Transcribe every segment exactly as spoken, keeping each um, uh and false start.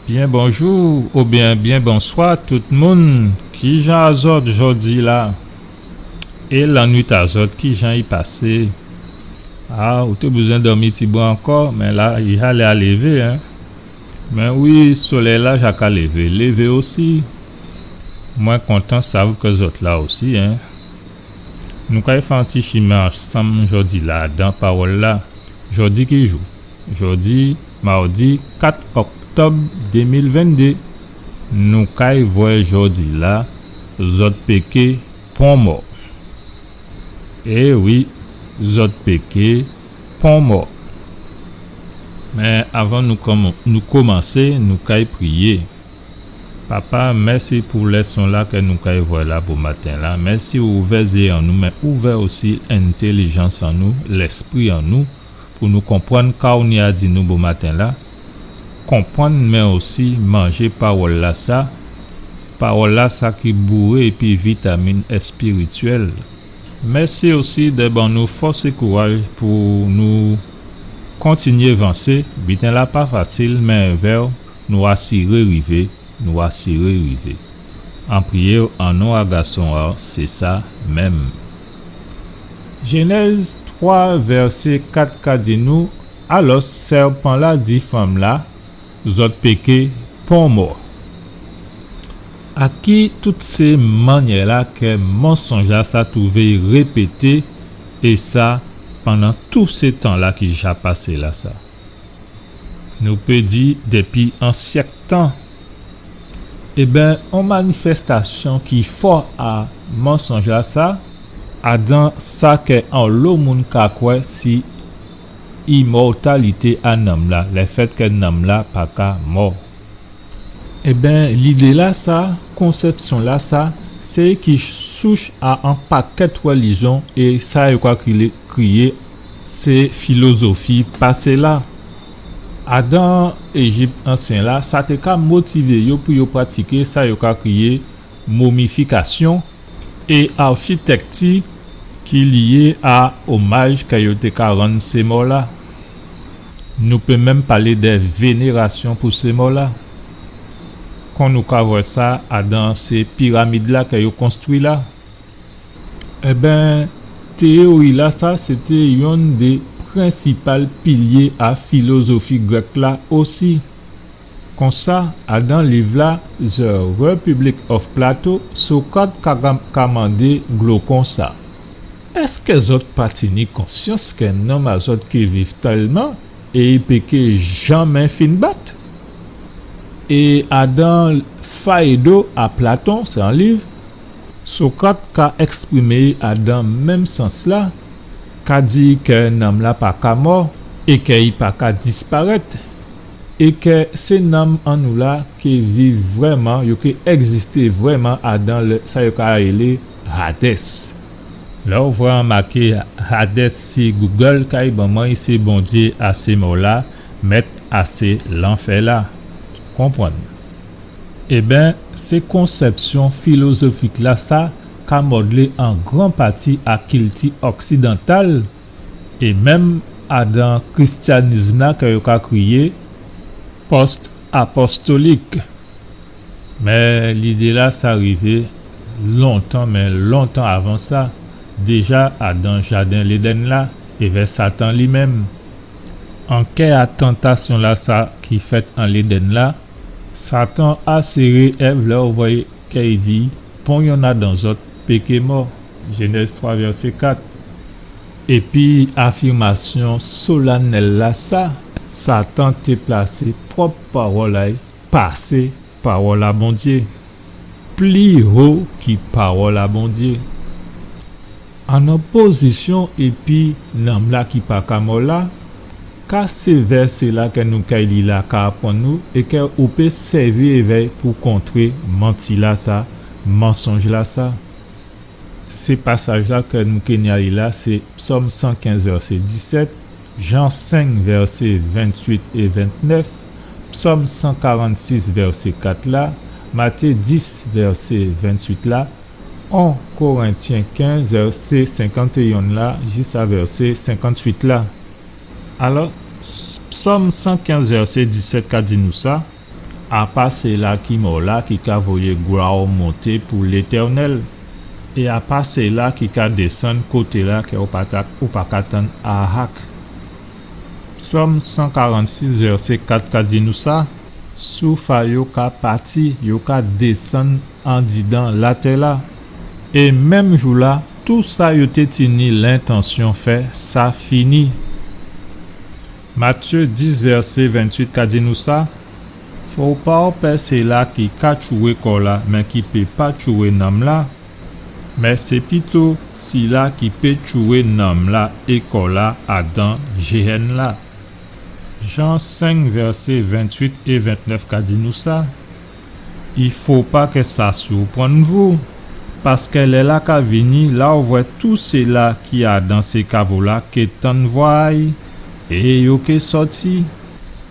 Byen bonjou oubyen byen bonswa tout moun. Kijan a zòt jòdi-la? É lannuit a zòt, kijan i pasé? A, ou té bizwen dòmi tibwen ankò, mé la, i ja lè a lévé, en. Mé wi, solèy-la ja ka lévé, lévé osi. Mwen kontan sav kè zòt la osi, en. Nou kay fè on ti chimen ansanm jòdi-la, adan pawòl-la. Jòdi ki jou? Jòdi, mawdi kat òktòb dé mil venndé. Nou kay vwè jòdi-la, zòt péké pon mò. É wi, zòt péké pon mò. Mé avan nou kòm-, nou komansé, nou kay priyé. Papa, mèsi pou lèson-la kè nou kay vwè la bomaten-la. Mèsi ou ouvè zyé an nou, mé ouvè osi entèlijans an nou, lèspri an nou, pou nou konprann ka ou ni a di nou bomaten-la. Konprann, mé osi manjé pawòl-lasa. Pawòl-lasa ki bouré épi vitamin èspirityèl. Mèsi osi dè ban nou fòs é kouraj pou nou kontinyé vansé. Biten-la pa fasil, mé èvè-w, nou asiré rivé, nou asiré rivé. An priyé-w an non a Gason a-w, sé sa menm. Jénèz twa, vèsé kat ka di nou, alò, sèpan-la di fanm-la, zòt péké pon mò. A ki tout sé mannyè-la kè mansonj-lasa touvé répété, é sa, pandan tout sé tan-la ki ja pasé la sa? Nou pé di dépi an syèk tan. Ében, on manifèstasyon ki fò a mansonj-lasa, adan sa kè onlo moun ka kwè si imòtalité a nanm-la, lèfèt kè nanm-la pa ka mò. Ében, lidé-lasa, konsèpsyon-lasa, sé ki souch a on pakèt rèlijyon é sa yo ka kriyé, kriyé sé filozofi pasé-la. Adan Éjip ansyen-la, sa té ka motivé yo pou yo pratiké sa yo ka kriyé momifikasyon é achitèkti ki liyé a omaj kè yo té ka rann sé mò-la. Nou pé menm palé dè vénérasyon pou sé mò-la. Kon nou ka vwè sa adan sé piramid-la kè yo konstwi la. Ében, téyori-lasa, sé té yonn dé prensipal pilyé a filozofi grèk-la osi. Konsa, adan liv-la, The Republic of Plato, Socrate ka, ka, ka mandé Glaucon sa. Èskè zòt pa tini konsyans kè nanm a zòt ké viv tèlman é i pé ké janmen fin bat? É adan Phaedo a Platon, sé on liv, Socrate ka èksprimé adan menm sans-la, ka di kè nanm-la pa ka mò é kè i pa ka disparèt, é kè sé nanm an nou la ké viv vrèman, yo ké ègzisté vrèman adan lè, sa yo ka rélé Hadès. Lè ou vwè an maké Hadès si Google, kay ban mwen, sé bondyé a sé mò-la, mèt a sé lanfè-la. Konprann? Ében, sé konsèpsyon filozofik-lasa ka modlé an gran pati a kilti oksidantal, é menm adan kristyanism-la kè yo ka kriyé post-apostolik. Mé lidé-lasa rivé lontan, mé lontan avan sa, déja adan jaden Léden-la, èvè Satan li menm. An kè a tantasyon-lasa ki fèt an Léden-la, Satan asiré Èv lè ou vwè kè i di, pon yonn adan zòt pé ké mò, Jénèz twa vèsé kat. Épi afimasyon solanèl-lasa, Satan té plasé pwòp pawòl a-y pasé pawòl a Bondyé, pli ho ki pawòl a Bondyé. An opozisyon épi nanm-la ki pa ka mò la, ka sé vèsé-la kè nou kay li la ka aprann nou, é kè ou pé sèvi èvè-y pou kontré manti-lasa, mansonj-lasa. Sé pasaj-la kè nou ké ni a li la, sé Psòm san kenz, vèsé disèt, Jan senk, vèsé ventuit é ventnèf, Psòm san karannsis, vèsé kat la, Matyé dis, vèsé ventuit la, en Korentyen kenz, vèsé senkantéyen la, jis a vèsé senkantuit la. Alò, s-, Psòm san kenz, vèsé disèt ka di nou sa, Apa séla ki mò la ki ka voyé glwa monté pou Létènèl, é apa séla ki ka désann koté la kè ou pa ta, ou pa ka tann ahak. Sòm san karannsis, vèsé kat ka di nou sa, souf a yo ka pati, yo ka désann andidan latè la. É menm jou la, tou sa yo té tini lentansyon fè, sa fini. Matyé dis, vèsé ventuit ka di nou sa, fò pa ou pè séla ki ka tjwé kò la, mé ki pé pa tjwé nanm la, mé sé pito sila ki pé tjwé nanm la é kò la adan jéèn la. Jan senk, vèsé ventuit é ventnèf ka di nou sa, i fò pa kè sa siprann vou, paskè lè la ka vini, la ou vwè tou séla ki adan sé kavo la ké tann vwa a'y, é yo ké sòti.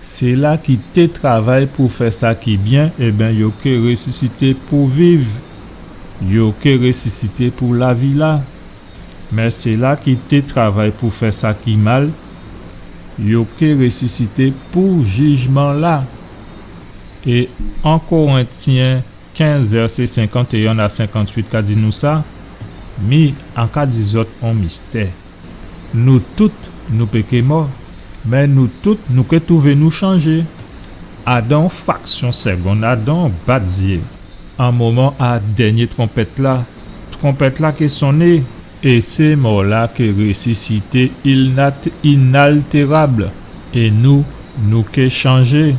Séla ki té travay pou fè sa ki byen, ében, yo ké résisité pou viv. Yo ké résisité pou lavi la. Mé séla ki té travay pou fè sa ki mal, yo ké résisité pou jijman la. É en Korentyen kenz, vèsé senkantéyen a senkantuit ka di nou sa, mi an ka di zòt on mistè. Nou tout, nou pé ké mò, mé nou tout, nou ké twouvé nou chanjé. Adan on fraksyon sègonn, adan on bat zyé. An moman a dènyé twonpèt la, twonpèt la ké sonné, é sé mò la ké résisité inat-, inaltérab, é nou, nou ké chanjé.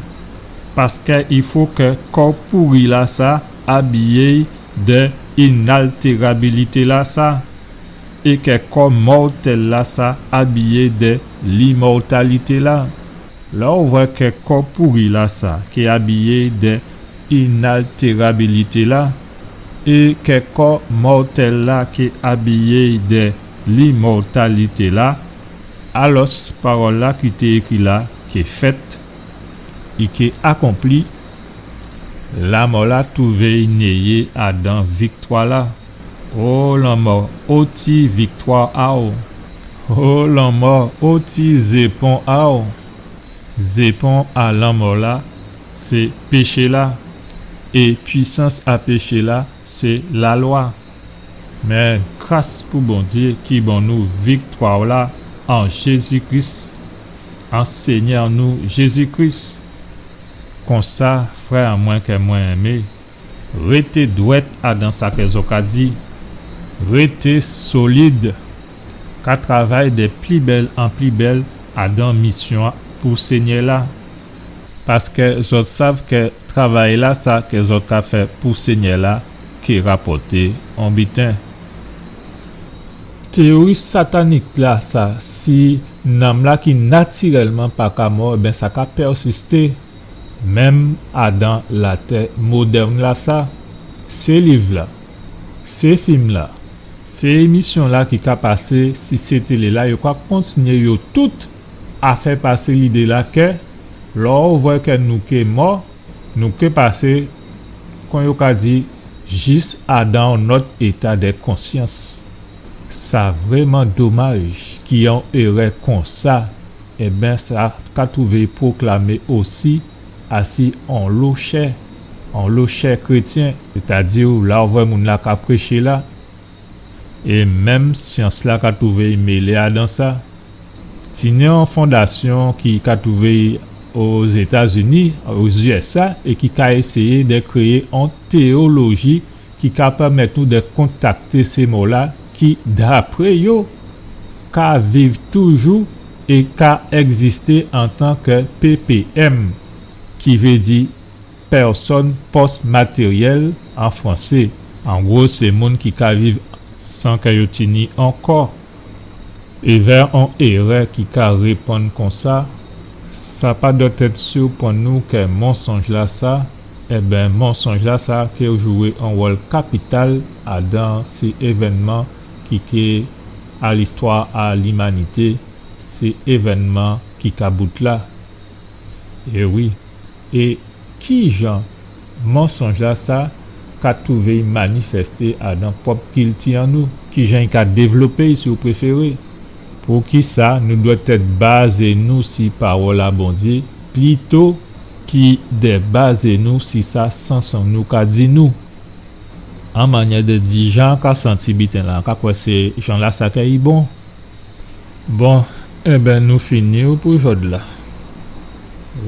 Paskè i fo kè kò pouri la sa abiyé dè inaltérabilité la sa, é kè kò mòtèl la sa abiyé dè limòtalité la. Lè ou vwè kè kò pouri la sa ké abiyé dè inaltérabilité la, é kè kò mòtèl la ké abiyé dè limòtalité la, alòs pawòl la ki té ékri la ké fèt, i ké akonpli, lanmò la twouvé i néyé adan viktwa la. O lanmò, o ti viktwa a'w? O lanmò, o ti zépon a'w? Zépon a lanmò la, sé péché la, é pwisans a péché la, sé lalwa. Mé gras pou Bondyé ki ban nou viktwa la an Jézi Kris, an Sényè nou Jézi Kris. Konsa, frè an mwen kè mwen enmé, rété dwèt adan sa kè zòt ka di. Rété solid. Ka travay dè pli bèl an pli bèl adan misyon an pou Sényè la. Paskè zòt sav kè travay la sa kè zòt ka fè pou Sényè la ké rapòté on biten. Téyori satanik la sa, si nanm la ki natirèlman pa ka mò, ében, sa ka pèsisté. Menm adan latè modèn la sa, sé liv la, sé fim la, sé émisyon la ki ka pasé si sé télé la, yo ka kontinyé yo tout a fè pasé lidé la kè, lè ou vwè kè nou ké mò, nou ké pasé, kon yo ka di, jis adan on nòt éta dè konsyans. Sa vrèman domaj ki on érè konsa, ében, sa ka twouvé pwoklamé osi asi onlo chè, onlo chè krétyen, sétadi la ou vwè moun la ka préché la, é menm syans la ka twouvé mélé adan sa. Tini on fondasyon ki ka twouvé Ozétazini, o USA, é ki ka éséyé dè kréyé on téyoloji ki ka pèmèt nou dè kontakté sé mò la ki, dapré yo, ka viv toujou é ka ègzisté antan kè P P M, ki vé di pèsòn pòsmatéryèl an fransé. An gwo, sé moun ki ka viv san kè yo tini on kò. Èvè on érè ki ka réponn konsa, sa pa dwèt èt siprann nou kè mansonj la sa, ében, mansonj la sa ké jwé on wòl kapital adan sé évènman ki ké a listwa a limanité, sé évènman ki ka bout la. É wi. É kijan mansonj la sa ka twouvé manifèsté adan pwòp kilti an nou? Kijan i ka dévlopé, si ou préféré? Poukisa nou dwèt èt bazé nou si pawòl a Bondyé plito ki dè bazé nou si sa sans an nou ka di nou. An mannyè dè di jan an ka santi biten-la, an ka kwè sé jan-lasa kè i bon. Bon, enben, nou fini wi pou jòdla.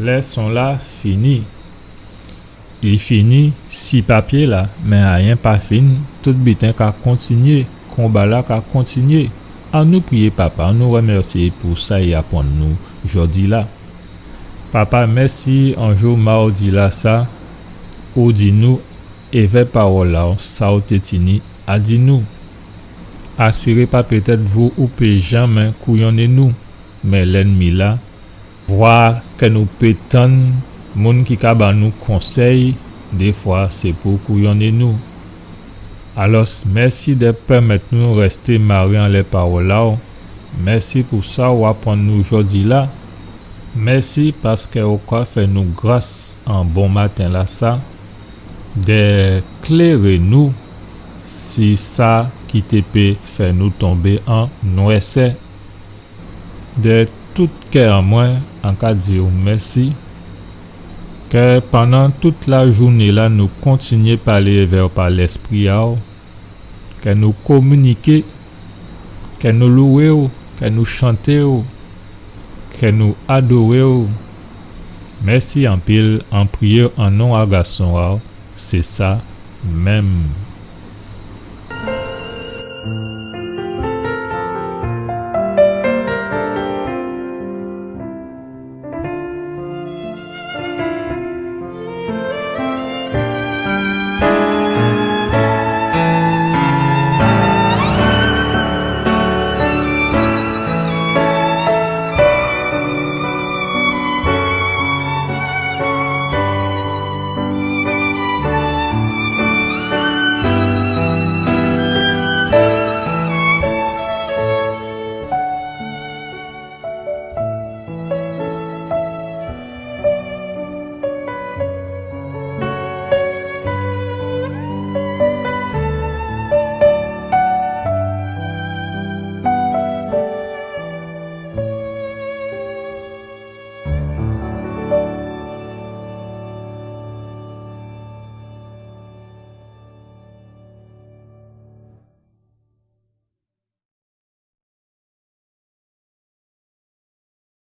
Lèson-la fini. I fini si papyé-la, mé ayen pa fin, tout biten ka kontinyé, konba-la ka kontinyé. Annou priyé Papa, annou rèmèsyé pou sa i aprann nou jòdi-la. Papa, mèsi, an jou mawdi-lasa, ou di nou, évè pawòl-la, sa ou té tini a di nou. Asiré pa pétèt vou ou pé janmé kouyonné nou, mé lènmi-la, vwa kè nou pé tann moun ki ka ba nou konsèy, défwa sé pou kouyonné nou. Alòs, mèsi dè pèmèt nou rèsté maré anlè pawòl-la. Mèsi pou sa ou aprann nou jòdi-la. Mèsi paskè ou ka fè nou gras an bon maten-lasa, dè kléré nou si sa ki té pé fè nou tonbé an nwèsè. Dè tout kè an mwen, an ka di'w mèsi. Kè pandan tout lajouné-la, nou kontinyé palé èvè'w pa Lèspri a'w. Kè nou kominiké, kè nou louwé'w, kè nou chanté'w, kè nou adoré'w. Mèsi anpil, an priyé an non a Gason a'w, sé sa menm.